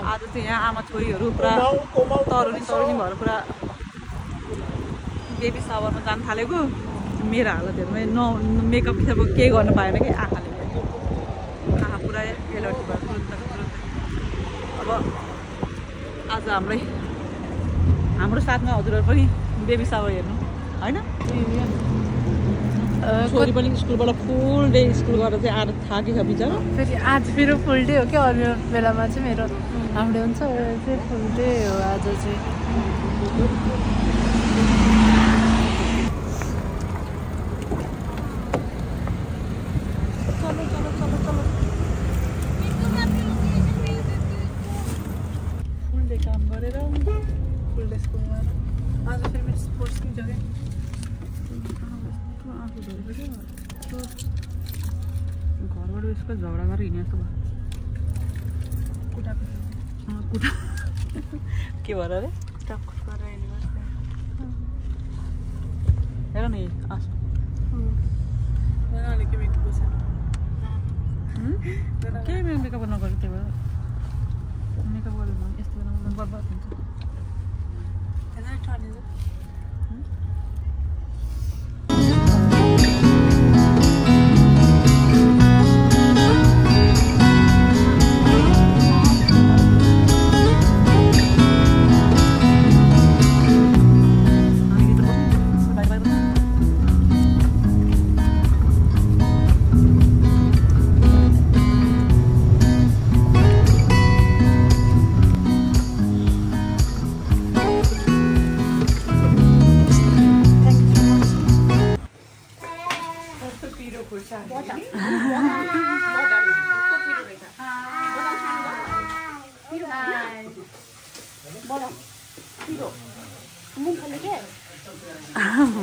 आज चाहिँ यहाँ आमा छोरीहरू पुरा तरुनी भएर पुरा बेबी सावरमा जान थालेको। मेरो हालत हेर्नु मेकअप किताब केही गर्नु पाएन कि आँखाले आँखा पुरा एलर्जी भयो तुरुन्तै। अब आज हाम्रो साथमा हजुरहरू पनि बेबी सावर हेर्नु होइन। छोरी पनि स्कुलबाट फुल डे स्कुल गरेर चाहिँ आएर थाकेको छ बिचरा। फेरि आज मेरो फुल डे हो क्या, अरू बेलामा चाहिँ मेरो हाफ डे हुन्छ, चाहिँ फुल डे हो आज चाहिँ। फुल डे काम गरेर फुल डे स्कुलमा आज फेरि मेरो स्पोर्ट्स पनि छ क्या। घरबाट उसको झगडा गरेर हिँड्ने जस्तो भयो। कुटा के भएर अरे हेर न आसु केही मेकअप नगरेको त्यो भएर मेकअप गरेर यस्तो बेलामा बर्बाद हुन्छ।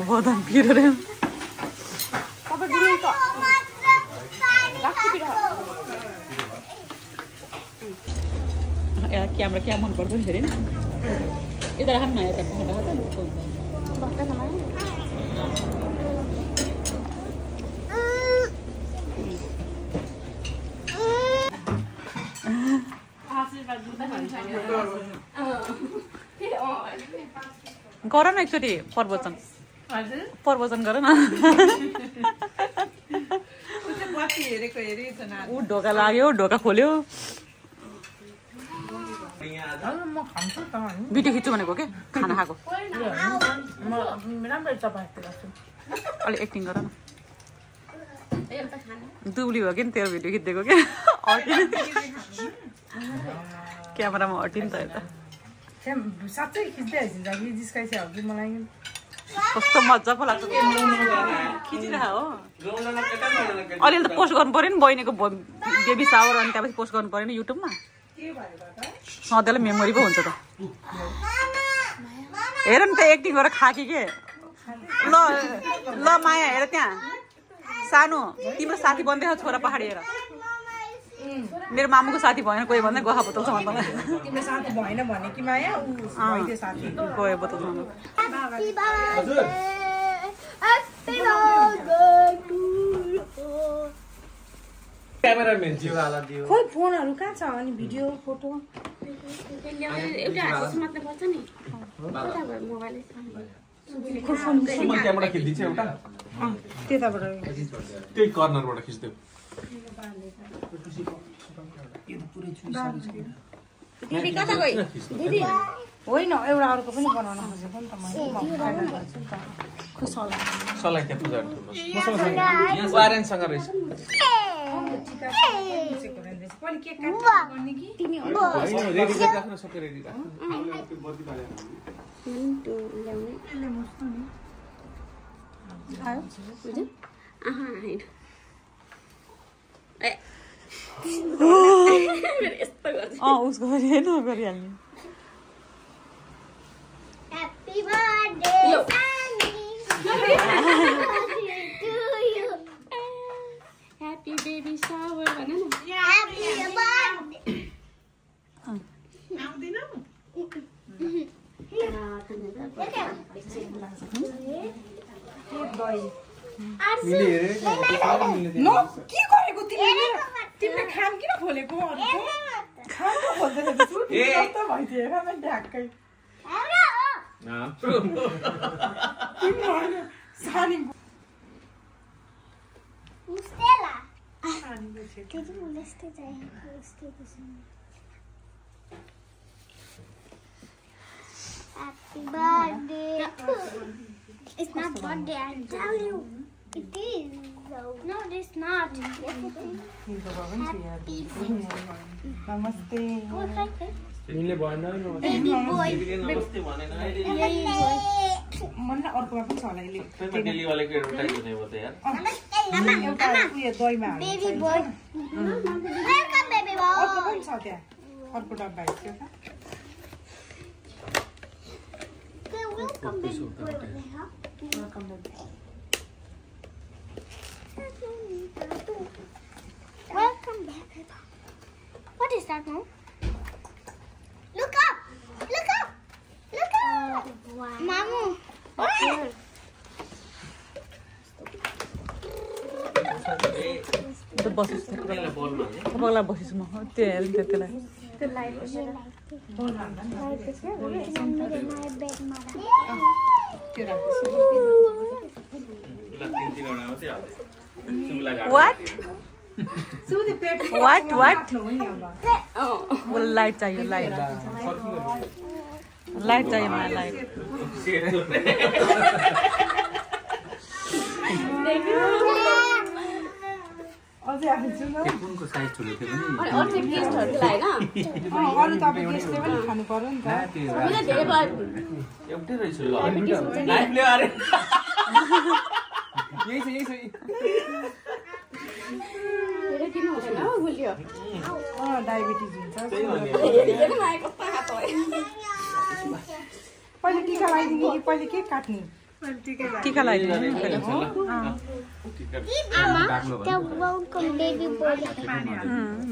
बदाम पिरो रे क्यामेरा क्या मन पर्छ नि फेरि यता राख न यता गर न एकचोटि प्रवचन गर न। ऊ ढोका लाग्यो ढोका खोल्यो भिडियो खिच्छु भनेको के खाना खाएको अलि एक्टिङ गर न। दुब्ली भयो कि तेरो भिडियो खिचिदिएको क्या क्यामेरामा हटिन् त यता साँच्चै खिच्दै जिस्काइछ हो कि मलाई कस्तो मजा पो लाग्छ खिचिरह हो। अलिअलि त पोस्ट गर्नु पऱ्यो नि बहिनीको बेबी सावर अनि त्यहाँपछि पोस्ट गर्नु पऱ्यो नि युट्युबमा सधैँलाई मेमोरी पो हुन्छ त। हेर नि त एक्टिङ गरेर खाकी के ल ल माया हेर त्यहाँ सानो तिम्रो साथी बन्दैछ छोरा पहाडी हेर मेरो मामुको साथी भएन कोही भन्दै गहा बोतल छ मलाई तिम्रो साथी भएन भने कि माया उ भइदियो साथी गयो बोतल छ क्यामेराम्यान जिवाला दियो खोइ फोनहरु कहाँ छ अनि भिडियो फोटो एउटा हातले मात्र पर्छ नि कता भयो मोबाइल सुमन क्यामेरा खिच्दिन्छ एउटा त्यताबाट त्यही कर्नरबाट खिच्दियो यो त पुरै छुइसक्यो दिदी कता गई दिदी होइन एउटा अर्को पनि बनाउन खोजेको नि त मैले फाइनल गर्छु नि त खुसला सलाई त्यहाँ पूजा गर्नु मसँग यहाँ वारेनसँग रहेछ पहिले केक काट्ने कि तिमी हो रेडी राख्न सबै रेडी राख्नु ल्याउने यसले मुस्नु नि आयो बुझ्यो आहा हैन ए मेरो यस्तो गर्छ उसको पनि हेर्नु गरिहाल्ने Happy birthday, happy baby shower भन न Happy birthday. आउँदिन न के गरेको तिमीले तिमीले खाम किन खोलेको खाम खोल्दैन जस्तो भइदियो हेर न ढ्याक्कै तिम्रो होइन सानी Stella. सानीको छ Did you list it? Happy birthday. It's not birthday, I tell you. It is. No, it's not. Yes, it is. Happy नमस्ते तिमीले भएन baby boy. नमस्ते भनेन मन अर्कोमा पनि छ होला यसले दिल्ली वालेको एउटा हुने भयो त यार एउटा उयो दहीमा Baby boy. Welcome, baby boy. अर्को पनि छ त्यहाँ अर्को डब्बा हेर्छु Welcome, baby boy. Welcome, baby boy. What is that, Mom? Look up! Look up! Look up! Wow. Mamu. बसिस् तपाईँलाई बसिस् म त्यो हेर्नु त्यसलाई What? What? मलाई लाइट चाहियो लाइट चाहियो मलाई लाइट अझै आउँछु न कुनको साइज ठुलो थियो पनि अरू गेस्टहरुको लागि हैन अरू तपाईँ गेस्टले पनि खानु पर्यो नि त मलाई धेरै भयो एउटै रहेछ ल लाइभ ल्यायो अरे यही छ धेरै किन हुँदैन हो गुलियो डायबिटिज हुन्छ हेरेन आए कस्तो हात भयो पहिले टिका लगाइदिने कि पहिले के काट्ने टिका लगाइदिनु Welcome, baby boy.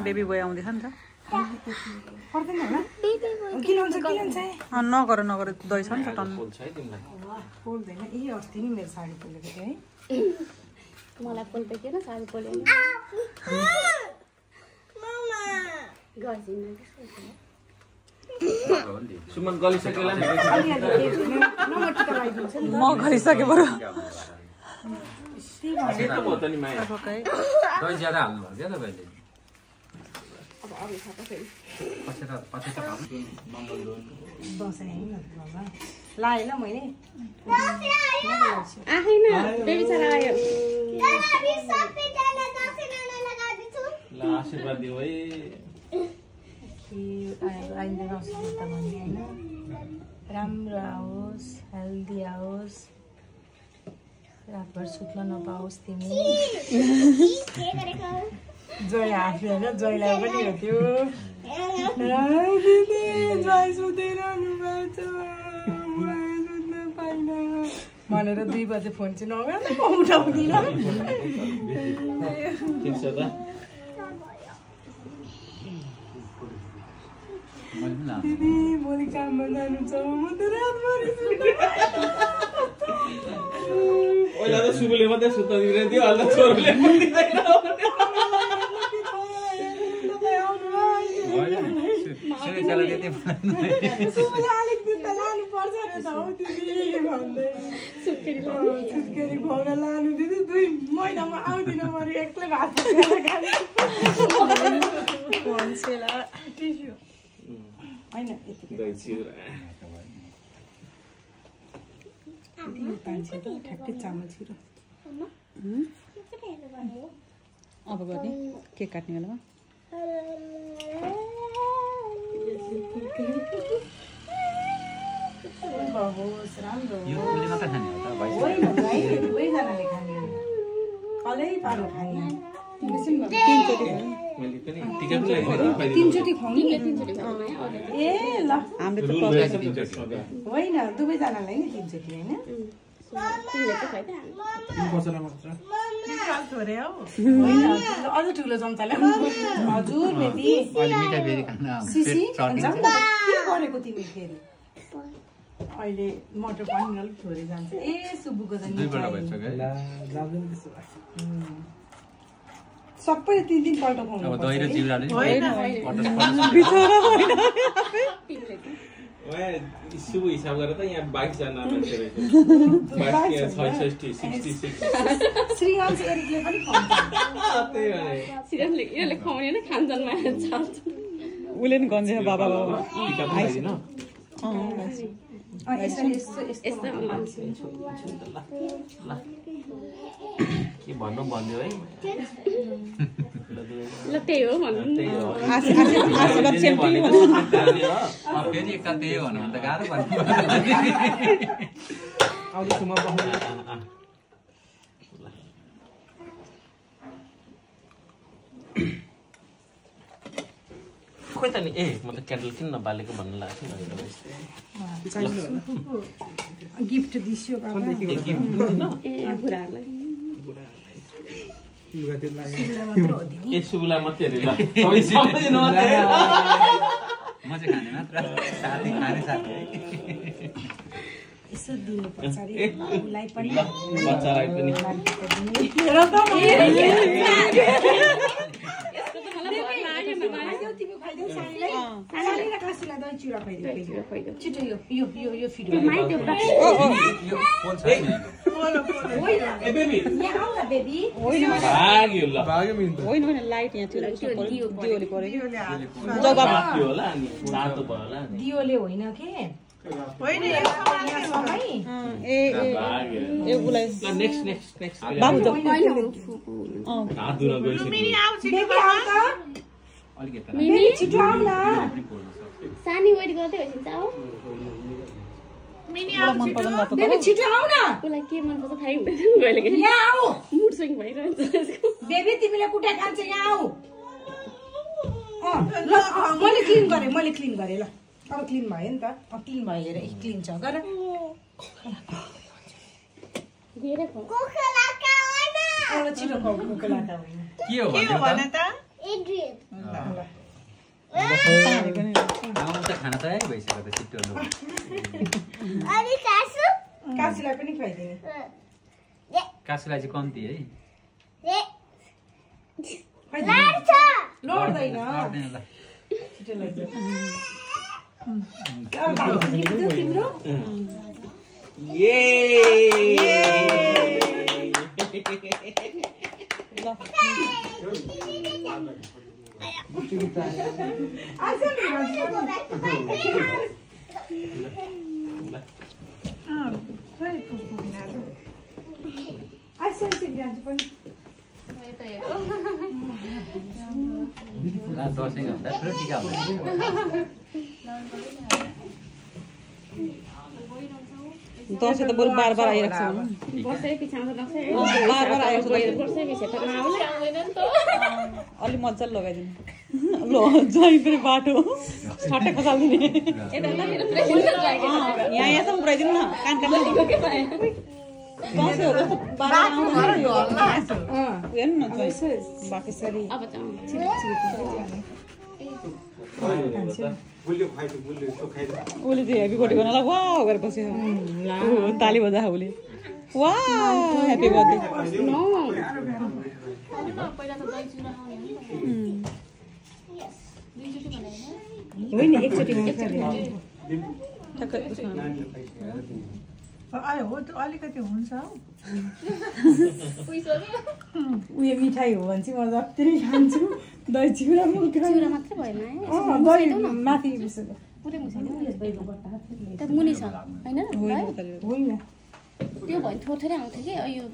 Baby boy आउँदैछ नि त पर्दैन होला Baby boy. किन हुन्छ नगर दही छ नि त टन्न बोल्छ है तिमीलाई बोल्दैन ए अस्ति नि मेरो साडी पोलेको थियो है मलाई पोल्दै किन साडी पोलेन Mama. गर्दिन सुमन गलिसकेला नि अलिअलि नम्बर टिका लगाइदिन्छ नि म गरिसके बरु सेतो भयो त नि माया दही ज्यादा हाल्नु भयो क्या तपाईँले दसैँ होइन बाबा लाएँ ल मैले आएन बेबी छोरा आयो ल आशीर्वाद दिऊ है आइन्दा नसुर्ता भन्ने होइन राम्रो आओस् हेल्दी आओस् रातभर सुत्न नपाओस् तिमी जय हाँस्यो होइन जयलाई पनि हो त्यो जय सुत्दैन सुत्न पाइन भनेर 2 बजे फोन चाहिँ नगर्नु उठाउँदिन ठिक छ त दिदी भोलि काममा जानु छ म त रातभरि ओइला त सुबुले मात्रै सुत्न दिँदैन थियो अहिले छोरोले पनि दिँदैन सुत्केरी खुवाउन लानु दिदी 2 महिनामा आउँदिन म एक्लै भात होइन दही चिउरा ठ्याक्कै चामल छिरो अब गर्ने केक काट्ने बेलामा होस् राम्रो यो उसले मात्र खाने हो त भाइ होइन भाइ दुवैजनाले खाने हो कलै पारो खाने मैले पनि टिका पनि लगाइदिएँ तीनचोटि खुवाउने ए ल हामीले त होइन दुवैजनालाई नि तीनचोटि होइन होइन अझ ठुलो चम्चाले हजुर बेबी अलि मिठाई फेरि खान सिसी पेट के चर्किन्छ गरेको तिमी फेरि अहिले मटर पनिर अलिक थोरै जान्छ ए सुब्बुको त दुईपल्ट भइसक्यो है सबै 3-3 पल्ट खुवाउनु अब दही र चिउराले शुभ हिसाब गरेर त यहाँ 22 जना मान्छे रहेछ 66 66 श्रीहंस एरिकले पनि खुवाउँछ त्यही भने सिरियसली यसले खुवाउने न खान्छन् माछा उसले नि गन्छ बाबा टिका पनि लगाइदिन के भन्नु भन्दियो है ल त्यही हो भन्नु आशीर्वाद सेम्पी फेरि एकताल त्यही हो भने त गाह्रो पर्छ खोइ त नि ए म त क्यान्डल किन नबालेको भन्नु लाग्थ्यो गिफ्ट दिस्यो बाबा ए बुढाहरूलाई ए सुबुला मात्रै हेरे ल तपाईँ सम्झिनु मात्रै म चाहिँ खाने मात्र साथी खाने साथी यसो दिनु पछाडि बाबुलाई पनि बच्चालाई पनि तिमी खाइदेऊ सानीलाई सानी र काशीलाई दही चिउरा खाइदेऊ छिटो यो फिड यो पोल छ नि ए बेबी यहाँ आऊ न बेबी भाग्यो ल होइन लाइट यहाँ थियो दियोले पऱ्यो भाग्यो होला अनि रातो भयो होला नि दियोले होइन के होइन ए उसलाई ल नेक्स्ट बाबु त हात धुन गइसक्यो बेबी आऊ त अलिक यता बेबी छिटो आऊ न सानी वेट गर्दै होइन्छ हो मन पर्दैन त बेबी छिटो आऊ न उसलाई के मन पर्छ थाहै हुँदैन गहिले के यहाँ आऊ मुड स्विङ भइरहन्छ बेबी तिमीले कुटा खान्छ यहाँ आऊ ल मैले क्लिन गरे ल अब क्लिन भयो नि त क्लिन भयो हेर क्लिन छ गर धेरै खो अब छिटो खाऊ कुकुलाटा होइन के हो भने त Adrian. आउनु त खाना तयारी भइसक्यो त छिट्टो लु Ani kasu? काशीलाई पनि खुवाइदिने काशीलाई चाहिँ कम्ती है Lancha. लड्दैन गर्दैन ल छिटो लैजाऊ तिम्रो ये दसैँ हुँदा ठुलो टिका हुँदैन दसैँ त बरु बार आइरहेको छ वर्षै पछि आउँछ दसैँ बार आएको छ वर्षै पछि त आउँछ अलि मजाले लगाइदिनु ल जहीँ पनि बाटो छट्टै खसालिदिने यहाँसम्म पुऱ्याइदिनु न कान दसैँहरू हेर्नु न बाँकी सरी अब त उसले चाहिँ हेप्पी बर्थडे गर्नलाई वा गरेर बस्यो ताली बजा उसले वा ह्याप्पी बर्थडे होइन एकचोटि आयो हो अलिकति हुन्छ उयो मिठाई हो भने चाहिँ म जति खान्छु दही चिउरा मात्रै भएन दही माथि पुरै मुसाइदिउँ त मुनि छ होइन होइन त्यो भयो थोरै आउँथ्यो कि यो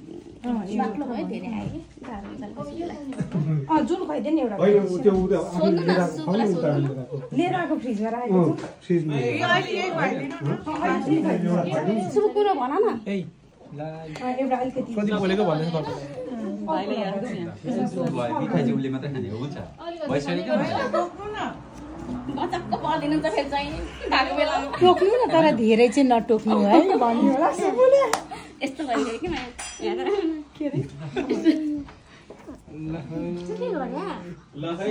बाक्लो भयो धेरै आयो कि गाह्रो हुन्छ कसैलाई जुन खुवाइदिए नि एउटा होइन त्यो उता सोध्नु न सुकुलाई सोध्नु लिएर आएको फ्रिजमा राखेको छु फ्रिजमा सुकु कुरो भन न एउटा अलिकति कति बोलेको भन्नु पर्छ भाइले यहाँ मिठाई चाहिँ उसले मात्रै खाने हुन्छ भइसक्यो बचक्क पर्दिनु त फेरि चाहिँ भएको बेलामा टोक्नु न तर धेरै चाहिँ नटोक्नु है भन्नु होला सुबुले यस्तो भइगयो कि यहाँ के रे के गर्या ल है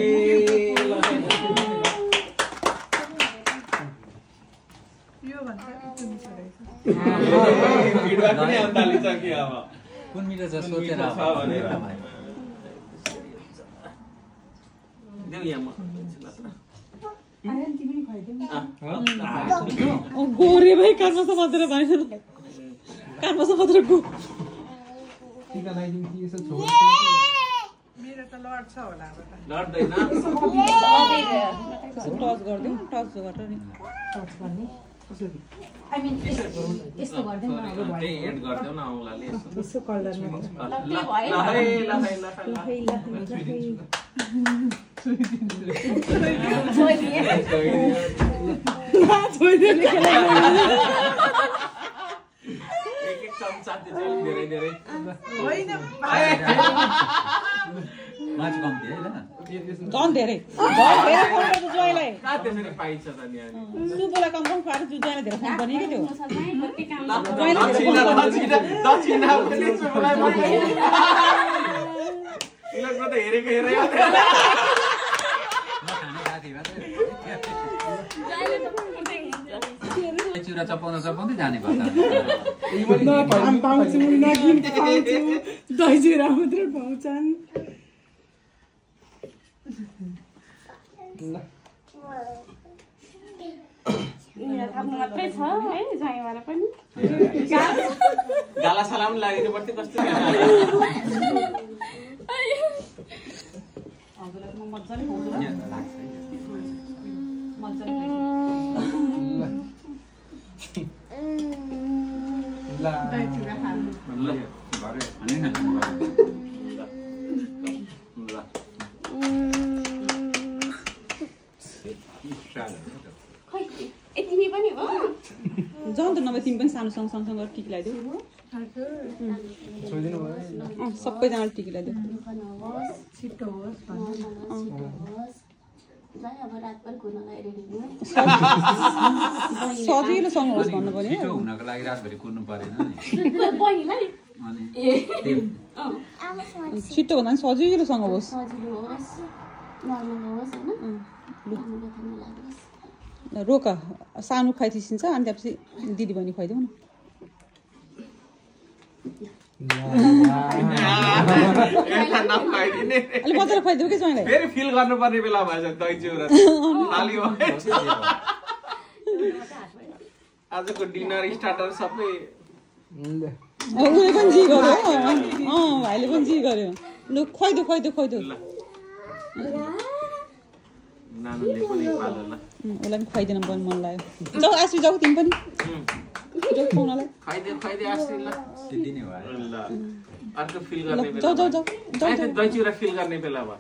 यो भन्छ फिडब्याक पनि आउँदा लिसक्यो अब कुन मिठो छ सोचेर देऊ यहाँ म आर्यन तिमी नि खुवाइदिउ गोरे भाइ कानमा समातेर भएन कानमा समातेर गो टीका लगाइदिनु कि यसो छोड मेरो त लड्छ होला अब त लड्दैन टच गर्दिउ टच गरेर नि टच गर्ने आई मिन यस्तो गर्दैन न अब त्यही एड गर्देऊ न औलाले यसो यसो कलरमा ल है ल एक चम्चा चाहिँ धेरै धेरै होइन माछ कम्ती है ल झन् धेरै खुवाउँछ ज्वाइँलाई कहाँ त्यसरी पाइन्छ त नि सुपुलाई कम कम खुवाएर ज्वाइँलाई धेरै खुवाउनु पर्ने कि त्यो दक्षिणा पनि सुपुलाई इलेक्ट्रो त हेरेको हेरे चिउरा चपाउँदा चपाउँदै जाने पर्छ पाउँछु नगिन पाउँछु दही चिउरा मात्रै पाउँछन् मात्रै छ है ज्वाइँवाला पनि गाला सलाम लाग्नु पर्थ्यो कस्तो तिमी पनि हो जाउँ त नभए तिमी पनि सानो सँगसँगै टिकी लगाइदेऊ सबैजनाले टिकी लगाइदेऊ छिटो होस् अब रातभर घुम्नलाई रेडी हुनु सजिलोसँग होस् भन्नु पर्यो छिटो हुनको लागि रातभरि कुर्नु परेन नि बहिनीलाई अनि छिटो भन्दा पनि सजिलोसँग होस् सजिलो होस् नर्मल होस् होइन राम्रो खाना लागोस् रोक सानो खाइथिसिन्छ अनि त्यसपछि दिदी बहिनी खुवाइदेऊ न अलिक मजाले खुवाइदेऊ कि ज्वाइँलाई फेरि फिल गर्नुपर्ने बेला भएछ दही चिउरा थाली आजको डिनर स्टार्टर सबै उसले पनि जी गर्यो भाइले पनि जी गर्यो लु खुवाइदेऊ नानीले पनि पालो ल उसलाई पनि खुवाइदिनु पनि मन लाग्यो जाऊ आश्री जाऊ तिमी पनि खुवाउनलाई खुवाइदे आश्री ल दिने भयो ल अर्को फिल गर्ने बेला जाऊ दही चिउरा फिल गर्ने बेला भयो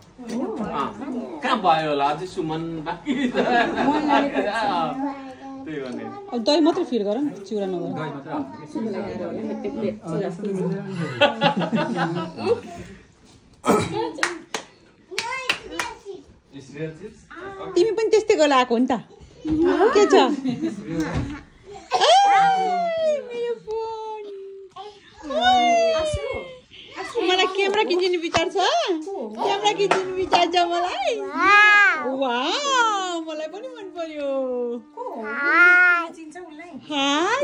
कहाँ भयो होला अझै सुमन बाँकी त्यही भने अब दही मात्रै फिल गर न चिउरा नगर दही मात्र तिमी पनि त्यस्तै गर्दा आएको हो नि त के छ मेरो फोन मलाई क्यामेरा किनिदिने विचार छ क्यामेरा किनिदिने विचार छ मलाई वाउ मलाई पनि मन पर्यो हाय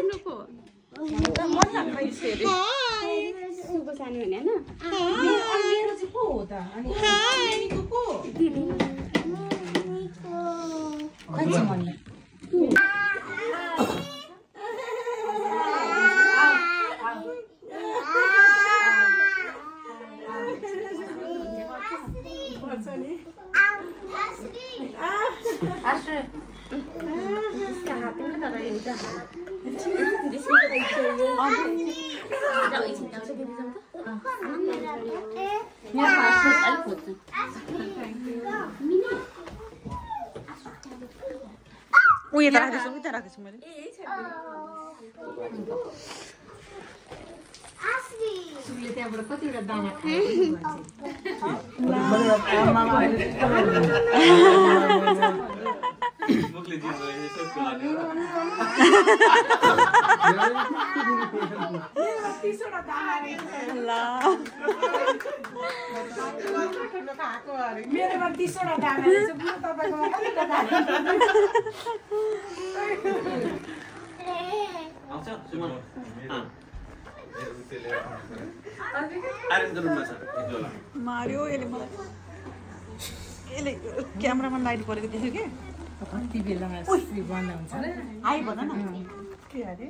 सुको सानो भने होइन मेरो चाहिँ को हो त अनि खै चाहिँ भन्ने जाऊ एकछिन जाऊ चाहिँ दिदी जाऊ त उयो त राखेछु मैले सुले त्यहाँबाट कतिवटा दाना मुखले जित गयो यसो मेरोमा 30 वटा दाना छ तपाईकोमा कतिवटा दाना आउँछ सुमन आर्यनको रुममा छ जोला मार्यो यसले क्यामेरामा लाइट परेको देख्यो के कति बेलामा श्री बन्द हुन्छ आइ भन न के अरे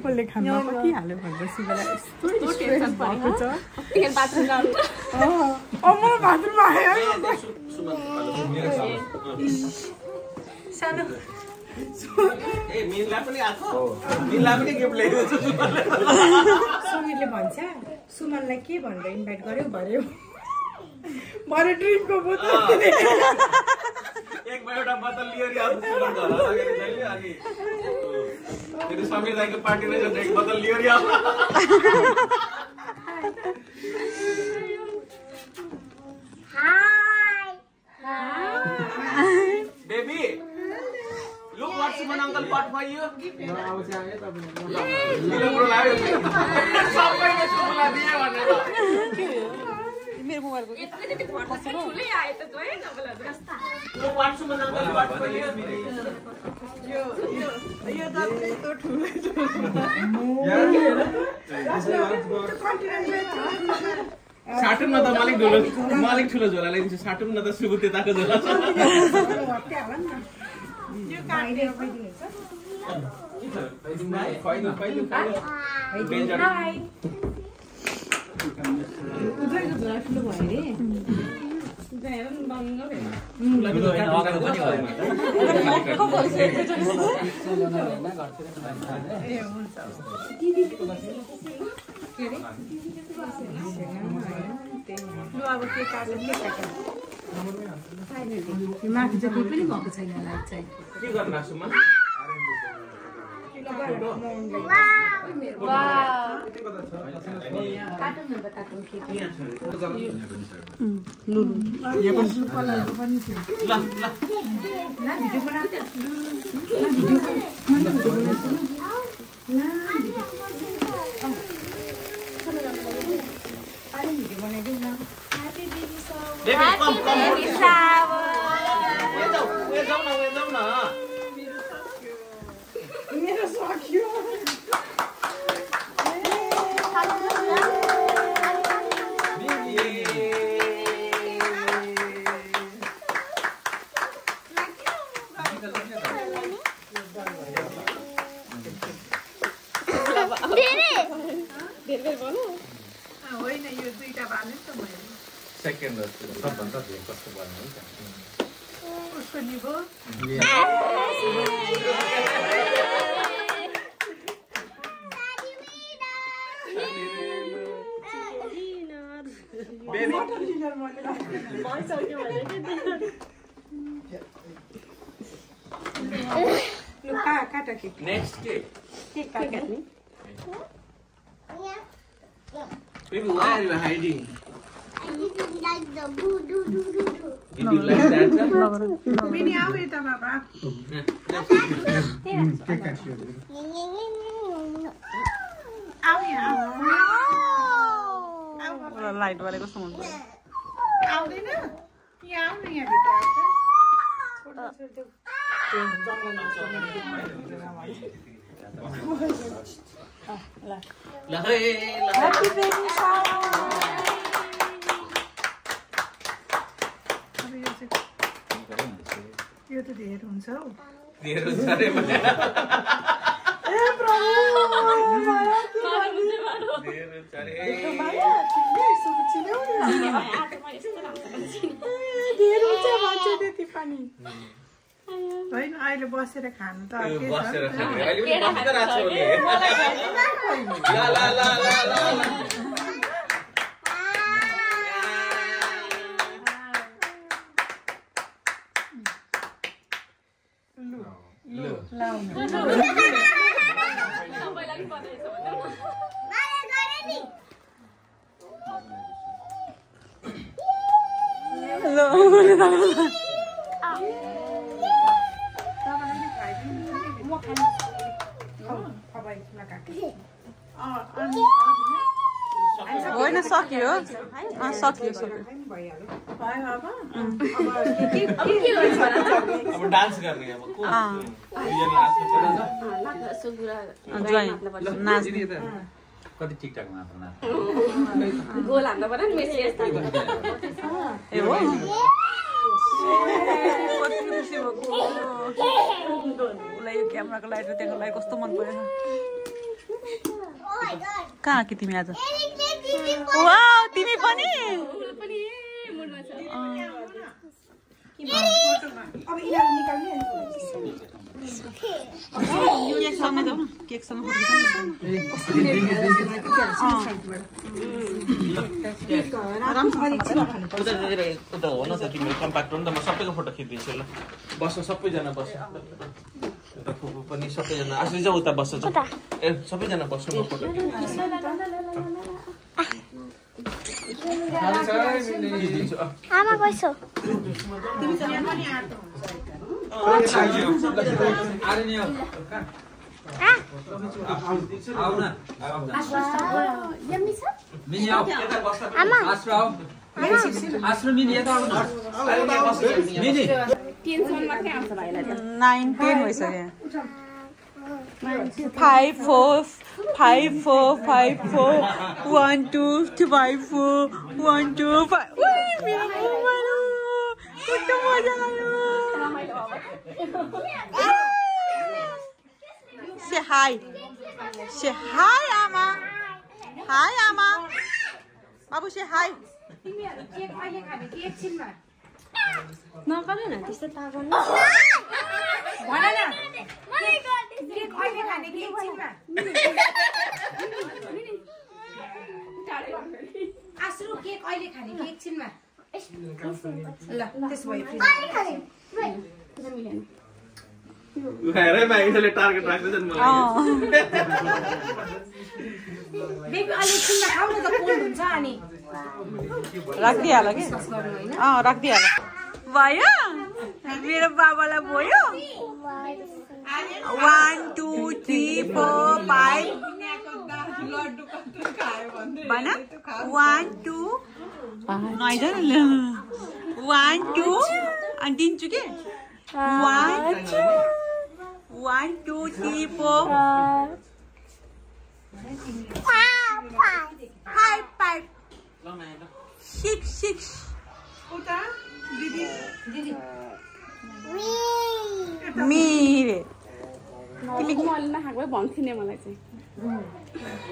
कसले खाना पकिहाल्यो भनेपछि बेला यस्तो टेन्सन भएको छ म बाथरुममा आयो सानो ए मिनला पनि आको मिनला पनि गिफ्ट ल्याइदियो सुमिरले भन्छ सुमनलाई के भनेर इन्भाइट गर्यो भन्यो भरे ड्रिमको बोतल एक एउटा बोतल लिएर आउँछ सुमन घर सकेर जहिले अनि फेरि समीर दाइको पार्टी रहेछ एक बोतल लिएर आउँछ baby look what Suman uncle bought for you. मेरो मोबाइलको ठुलै आयो त गयो तपाईँलाई जस्ता Look what Suman uncle bought for you. यो जति त ठुलै साटुम न त मालिक ठुलो झोला ल्याइदिन्छ साटुम न त सुबु त्यताको झोला छ यो काट्ने दिनुहुन्छ उजैको झोला ठुलो भयो रे हेर न बङ्ग ए हुन्छ लु अब के काट्नु के काट्नु माथि चाहिँ केही पनि भएको छैन लाइट चाहिँ के गर्नु सुमन मेरो सक्यो होइन यो दुईटा बाल्ने त भयो सेकेन्ड सबभन्दा धेरै कष्ट पर्ने हुन्छ उसको निभो काटा के नेक्स्ट के काट्ने Baby, why are you hiding? I just like the boo doo doo doo doo. Did you like that? Mini आऊ यता बाबा आऊ यहाँ लाइट वालेको सामान आउँदैन यहाँ आउनु यहाँ भित्र यो त धेरै हुन्छ हौ धेरै हुन्छ रे भने ए प्रभु धेरै हुन्छ रे धेरै हुन्छ भन्छ त्यति पनि होइन अहिले बसेर खानु त बसेर खाने अहिले पनि बसिरहेको छ ओले ला ला ला ला ला होइन सक्यो सक्यो अब डान्स गर्ने अब को नाच्ने कति टिकटकमा आफ्नो गोल हान्दा पर्यो नि मेसी यस्तो ए हो कति खुसी भएको उसलाई यो क्यामेराको लाइट र त्यहाँको लाइट कस्तो मन परेछ कहाँ कि तिमी आज वाउ तिमी पनि केकसँगै जाऊ न केकसँग उता हो न त तिम्रो कम्प्याक्ट हो नि त म सबैको फोटो खिचिदिन्छु ल बस्नु सबैजना बस्नु उता फुपू पनि सबैजना आश्री जाऊ उता बस्छ ए सबैजना बस्नु म फोटो आमा बस्छौ नाइन 10 भइसक्यो 5 4 5 4 5 4 1 2 5 4 1 2 5 कस्तो मजा आयो Say hi. Say hi, Ama. Hi, Ama. Babu, say hi. नगर्नु न त्यस्तो तागर्नु भन न केक अहिले खाने कि एकछिनमा आश्रु केक अहिले खाने कि एकछिनमा ल त्यसो भए खाएरै मागिसले टार्गेट राख्दैछन् मलाई बेबी अहिले एकछिनमा खाऊ न त कोल्ड हुन्छ अनि राखिदिइहाल कि राखिदिइहाल भयो मेरो बाबालाई भयो 1 2 3 4 5 भन 1 2 नआइज न 1 2 अनि दिन्छु के 1 2 3 4 5 6 6 उता दिदी दिदी मिरे मैले नखाएको भए भन्थेँ नि मलाई चाहिँ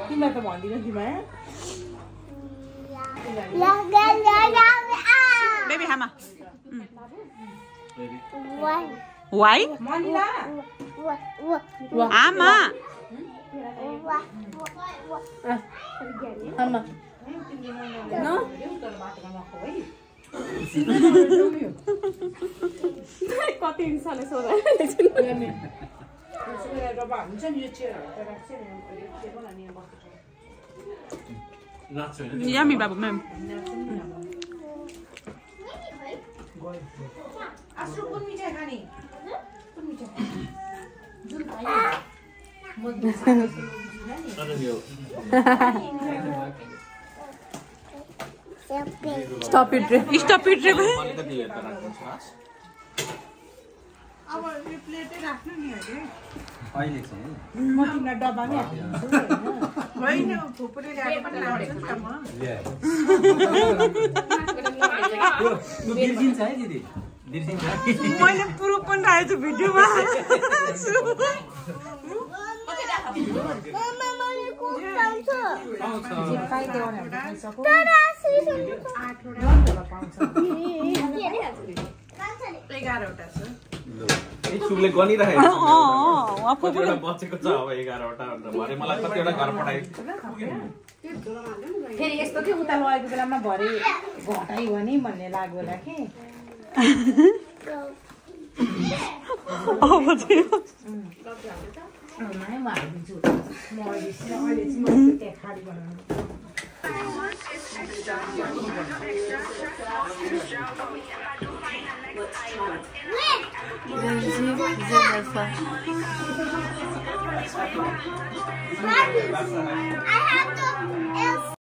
तिमीलाई त भन्दिनँ तिमीलाई बेबी हामा Why? मनिला Ama. No? कति इन्सानले सोधा Yummy, Babu, ma'am. आश्रु कुन मिठाई खाने कुन मिठाई जुन Stop it, Ray. Stop it, Ray. अब यो प्लेटै राख्नु नि अरे अहिले चाहिँ म तिमीलाई डब्बामै हालिदिन्छु होइन फुपूले ल्याएको लान्छु नि त म बिर्सिन्छ है दिदी बिर्सिन्छ मैले प्रुफ पनि राखेको छु भिडियोमा एघारवटा छ सुले गनिरहेको छ उहाँ कतिवटा बचेको छ अब 11वटा भरे मलाई कतिवटा घर पठाइ फेरि यस्तो कि उता लगेको बेलामा भरे घटाइ हो नि भन्ने लाग्यो होला कि अब चाहिँ म हालिदिन्छु म अहिले चाहिँ त्यहाँ खाली बनाउनु I have to